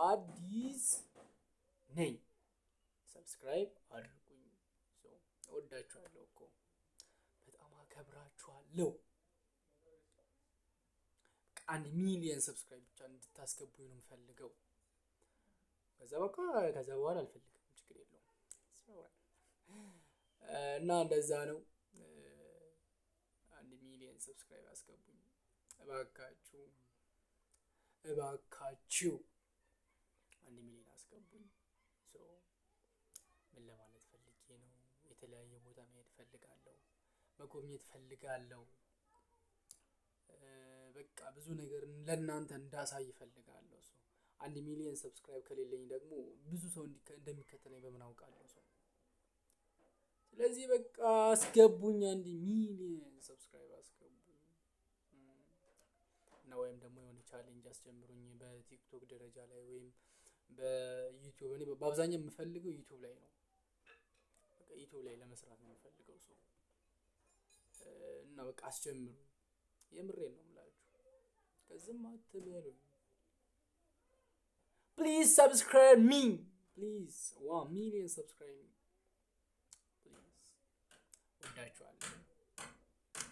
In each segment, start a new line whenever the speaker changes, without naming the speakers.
አዲስ ነኝ። Subscribe አድርጉኝ። እወዳችኋለሁ እኮ፣ በጣም አከብራችኋለሁ። 1 ሚሊየን subscribe ብቻ እንድታስገቡኝ ነው የምፈልገው። ከዛ በቃ ከዛ በኋላ አልፈልግም፣ ችግር የለውም። እና እንደዛ ነው። 1 ሚሊየን subscribe አስገቡኝ እባካችሁ፣ እባካችሁ 1 ሚሊዮን አስገቡኝ። ምን ለማለት ፈልጌ ነው? የተለያየ ቦታ መሄድ ፈልጋለሁ፣ መጎብኘት ፈልጋለሁ። በቃ ብዙ ነገር ለእናንተ እንዳሳይ እፈልጋለሁ። So 1 ሚሊዮን subscribe ከሌለኝ ደግሞ ብዙ ሰው እንደሚከተለኝ በምን አውቃለሁ? So ስለዚህ በቃ አስገቡኝ፣ 1 ሚሊዮን subscribe አስገቡኝ። እና ወይም ደግሞ የሆነ challenge አስጀምሩኝ በቲክቶክ ደረጃ ላይ ወይም በዩቲዩብ። እኔ በአብዛኛው የምፈልገው ዩቲዩብ ላይ ነው። በቃ ዩቲዩብ ላይ ለመስራት ነው የምፈልገው። So እና በቃ አስጀምሩ። የምሬን ነው የምላችሁ። ከዚህም አትበሉኝ። Please subscribe me, please. 1 million subscribe me, please። ወዳችኋለሁ፣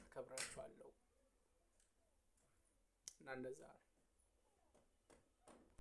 አከብራችኋለሁ እና እንደዛ ነው።